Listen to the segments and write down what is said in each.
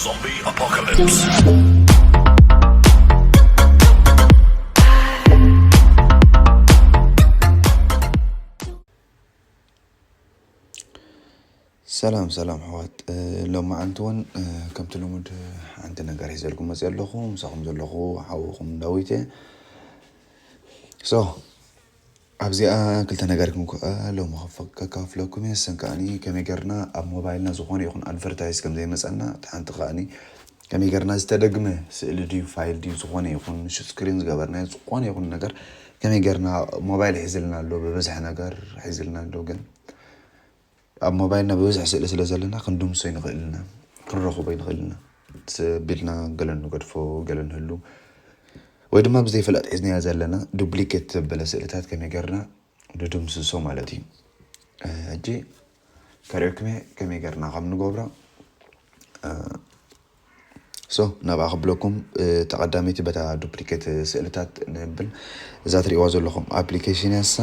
Zombie apocalypse. ሰላም ሰላም ኣሕዋት፣ ሎማዓንቲ እውን ከምቲ ልሙድ ሓንቲ ነገር ሒዘልኩም መፅእ ኣለኹ። ምሳኹም ዘለኹ ሓውኹም ዳዊት እየ። ሶ ኣብዚኣ ክልተ ነገር ክምኩ ሎሚ ከካፍለኩም እየ። ሰን ከዓኒ ከመይ ገርና ኣብ ሞባይልና ዝኾነ ይኹን ኣድቨርታይዝ ከም ዘይመፀና፣ እቲ ሓንቲ ከዓኒ ከመይ ገርና ዝተደግመ ስእሊ ድዩ ፋይል ድዩ ዝኾነ ይኹን ስክሪን ዝገበርናዮ ዝኾነ ይኹን ነገር ከመይ ገርና፣ ሞባይል ሒዝልና ኣሎ፣ ብብዝሒ ነገር ሒዝልና ኣሎ። ግን ኣብ ሞባይልና ብብዝሒ ስእሊ ስለ ዘለና ክንድምሶ ይንኽእል ኢና፣ ክንረኽቦ ይንኽእል ኢና። ስቢልና ገለ ንገድፎ፣ ገለ ንህሉ፣ ወይ ድማ ብዘይ ፍላጥ ሒዝናያ ዘለና ዱፕሊኬት ዘበለ ስእልታት ከመይ ገርና ንድምስሶ ማለት እዩ። ሕጂ ከርእየኩም እየ ከመይ ገርና ከም ንገብሮ። ሶ ናብኣ ክብለኩም። ተቐዳሚቲ በታ ዱፕሊኬት ስእልታት ንብል። እዛ ትሪእዋ ዘለኹም ኣፕሊኬሽን ያሳ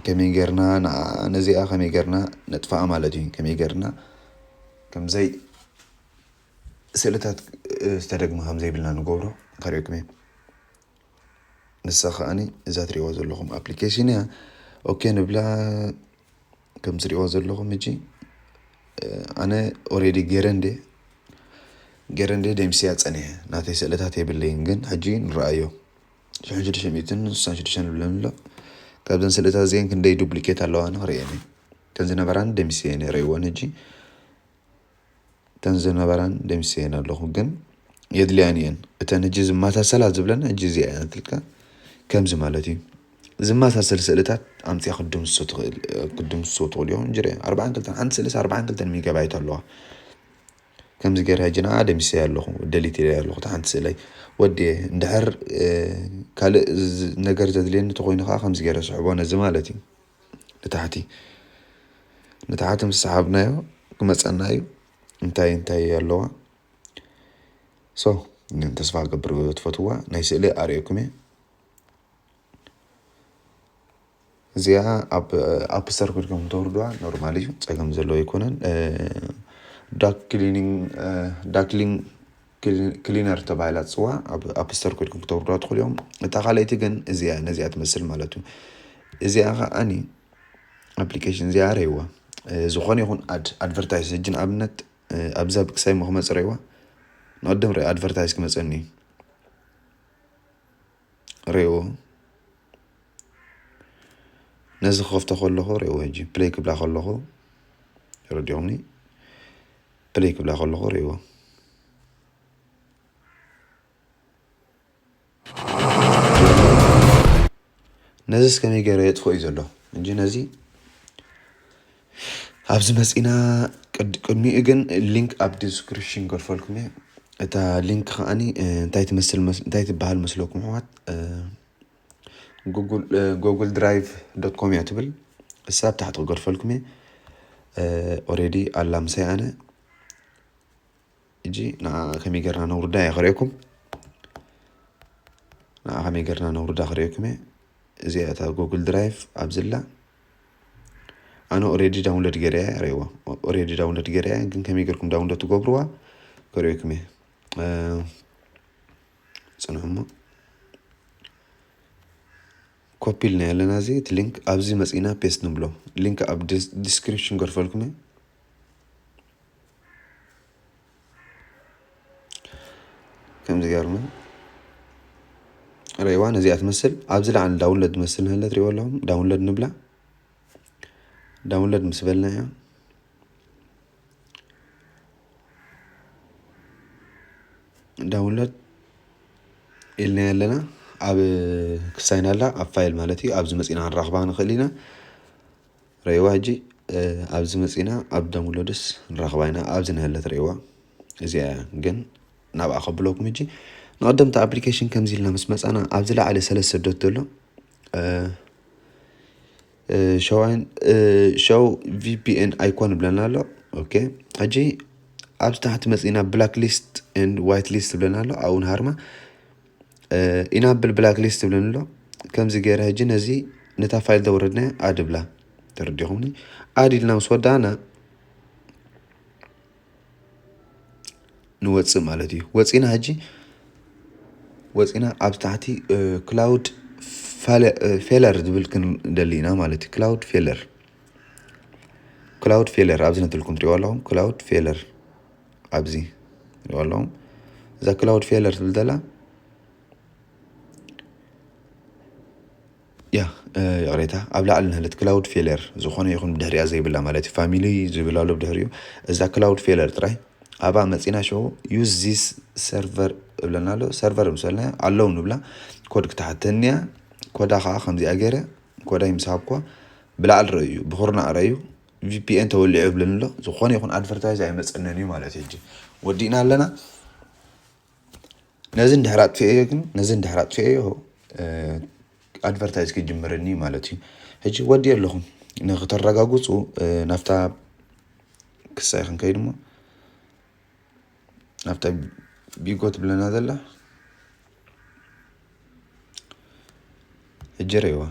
ከመይ ገርና ነዚኣ ከመይ ገርና ነጥፋኣ ማለት እዩ። ከመይ ገርና ከምዘይ ስእልታት ዝተደግመ ከምዘይብልና ንገብሮ ከርእየኩም እየ። ንሳ ከዓኒ እዛ ትሪእዋ ዘለኹም ኣፕሊኬሽን እያ። ኦኬ ንብላ። ከም ትሪእዋ ዘለኹም ሕጂ ኣነ ኦሬዲ ገይረ እንደ ገይረ እንደ ደምስያ ፀኒሐ። ናተይ ስእልታት የብለይን፣ ግን ሕጂ ንረኣዮ። ሽሕን ሽዱሽተ ሚእትን ስሳን ሽዱሽተን ንብለን ኣሎ። ካብዘን ስእልታት እዚአን ክንደይ ዱፕሊኬት ኣለዋ ንክርእየን እየ። እተን ዝነበራን ደምስየን እየ። ርእይወን ሕጂ። እተን ዝነበራን ደምስየን ኣለኹ፣ ግን የድልያን እየን። እተን ሕጂ ዝመሳሰላ ዝብለን ሕጂ እዚኣ እያ ትልካ። ከምዚ ማለት እዩ። ዝመሳሰል ስእልታት ኣምፅያ ክትድምስሶ ትኽእል ክትድምስሶ ትኽእል እዮም። እንጂ ኣርባዓን ክልተን ሓንቲ ስእልስ ኣርባዓን ክልተን ሜጋባይት ኣለዋ። ከምዚ ገይረ ሕጂ ንዓ ደምስየ ኣለኹ፣ ደሊት ኢለ ኣለኹ። እታ ሓንቲ ስእለይ ወዲ እንድሕር ካልእ ነገር ዘድልየኒ ተኮይኑ ከዓ ከምዚ ገይረ ስሕቦ ነዚ ማለት እዩ። ንታሕቲ ንታሕቲ ምስ ሰሓብናዮ ክመፀና እዩ። እንታይ እንታይ ኣለዋ? ሶ ተስፋ ገብር ትፈትዋ ናይ ስእሊ ኣርእየኩም እየ። እዚኣ ኣብ ኣፕስተር ኮይድኩም ተውርድዋ ኖርማል እዩ፣ ፀገም ዘለዎ ኣይኮነን። ዳክ ክሊኒንግ ዳክሊንግ ክሊነር ተባሂላ ትፅዋ። ኣብ ኣፕስተር ኮይድኩም ክተውርድዋ ትኽእሉ እዮም። እታ ካልኣይቲ ግን እዚኣ ነዚኣ ትመስል ማለት እዩ። እዚኣ ከዓኒ ኣፕሊኬሽን እዚኣ ረይዋ። ዝኾነ ይኹን ኣድ ኣድቨርታይዝ ሕጂ ንኣብነት ኣብዛ ብክሳይ ሞ ክመፅ ረይዋ። ንቐደም ረ ኣድቨርታይዝ ክመፀኒ እዩ። ሬዎ ነዚ ክኸፍቶ ከለኹ ሬዎ ሕጂ ፕሌይ ክብላ ከለኹ ረዲኹምኒ። ፕሌይ ክብላ ከለኹ ሬዎ ነዚስ ከመይ ገይረ የጥፎ እዩ ዘሎ እንጂ ነዚ ኣብዚ መፂና። ቅድሚኡ ግን ሊንክ ኣብ ዲስክሪፕሽን ገድፈልኩም እየ። እታ ሊንክ ከዓኒ እንታይ ትመስል እንታይ ትበሃል መስለኩም ኣሕዋት? ጉግል ድራይቭ ዶት ኮም እያ ትብል። እሳ ኣብ ታሕቲ ክገድፈልኩም እየ። ኦሬዲ ኣላ ምሳይ ኣነ እጂ ንዓ ከመይ ገርና ነውርዳ እየ ክርእየኩም። ንዓ ከመይ ገርና ነውርዳ ክርእየኩም እየ። እዚኣ እታ ጉግል ድራይቭ ኣብዝላ ኣነ ኦሬዲ ዳውንሎድ ገይረያ ርእይዋ። ኦሬዲ ዳውንሎድ ገይረያ፣ ግን ከመይ ገርኩም ዳውንሎድ ትገብርዋ ክርእየኩም እየ። ፅንሑ እሞ ኮፒ ኢልና ያለና እዚ እቲ ሊንክ ኣብዚ መፂና ፔስት ንብሎ። ሊንክ ኣብ ዲስክሪፕሽን ገርፈልኩም እየ። ከምዚ ገርና ረይዋ ነዚኣ ትመስል ኣብዚ ላዕሊ ዳውንሎድ ትመስል ንህለ ትሪእዎ ኣለኹም። ዳውንሎድ ንብላ። ዳውንሎድ ምስ በልና እያ ዳውንሎድ ኢልና ኣለና። ኣብ ክሳይና ኣላ ኣብ ፋይል ማለት እዩ። ኣብዚ መፂና ክንራኽባ ንኽእል ኢና። ረይዋ ሕጂ ኣብዚ መፂና ኣብ ዳውንሎድስ ንራኽባ ኢና። ኣብዚ ንህለት ረይዋ እዚኣ እያ። ግን ናብኣ ከብለኩም ሕጂ ንቐደምቲ ኣፕሊኬሽን ከምዚ ኢልና ምስ መፃና ኣብዚ ላዕሊ ሰለስተ ዶት ዘሎ ሸዋን ሸው ቪፒኤን ኣይኮን ብለና ኣሎ። ኦኬ ሕጂ ኣብዚ ታሕቲ መፂና ብላክ ሊስት ኤንድ ዋይት ሊስት ብለና ኣሎ። ኣብኡ ንሃርማ ኢናብል ብላክ ሊስት ብለና ኣሎ። ከምዚ ገይረ ሕጂ ነዚ ነታ ፋይል ዘውረድናያ ኣድ ብላ። ተረዲኹምኒ? ኣድ ኢልና ምስ ወዳእና ንወፅእ ማለት እዩ። ወፂና ሕጂ ወፂና ኣብ ታሕቲ ክላውድ ፌለር ዝብል ክንደሊ ኢና ማለት እዩ። ክላውድ ፌለር ክላውድ ፌለር ኣብዚ ነትልኩም ትሪእዋ ኣለኹም። ክላውድ ፌለር ኣብዚ ትሪእዋ ኣለኹም። እዛ ክላውድ ፌለር ትብል ዘላ ያ ይቕሬታ፣ ኣብ ላዕሊ ንህለት ክላውድ ፌለር ዝኾነ ይኹን ብድሕሪያ ዘይብላ ማለት እዩ። ፋሚሊ ዝብል ኣሎ ብድሕሪኡ። እዛ ክላውድ ፌለር ጥራይ ኣብኣ መፂና ሸው ዩዝ ዚስ ሰርቨር እብለና ኣሎ። ሰርቨር ምሰልና ኣለዉ ንብላ ኮድ ክትሓተንያ። ኮዳ ከዓ ከምዚኣ ገይረ ኮዳይ ምስ ሃብኳ ብላዕሊ ረእዩ ብኹርናዕ ረእዩ ቪፒኤን ተወሊዑ ይብለኒ ኣሎ። ዝኾነ ይኹን ኣድቨርታይዝ ኣይመፀነን እዩ ማለት እዩ። ሕጂ ወዲእና ኣለና። ነዚ እንድሕር ኣጥፍኤዮ ግን ነዚ እንድሕር ኣጥፍኤዮ ኣድቨርታይዝ ክጅምርኒ ማለት እዩ። ሕጂ ወዲ ኣለኹም ንክተረጋግፁ ናፍታ ክሳይ ክንከይድ እሞ ናፍታ ቢጎ ትብለና ዘላ ሕጂ ረይዋ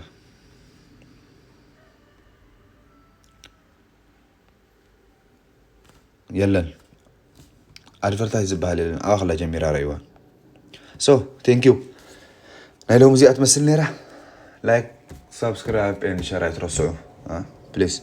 የለን። ኣድቨርታይዝ ዝበሃል የለን። ኣባክላ ጀሚራ ረይዋ። So thank you። ናይ ሎሚ እዚኣ ትመስል ነይራ። ላይክ፣ ሳብስክራይብ ኤንድ ሸር ኣይትረስዑ ፕሊዝ።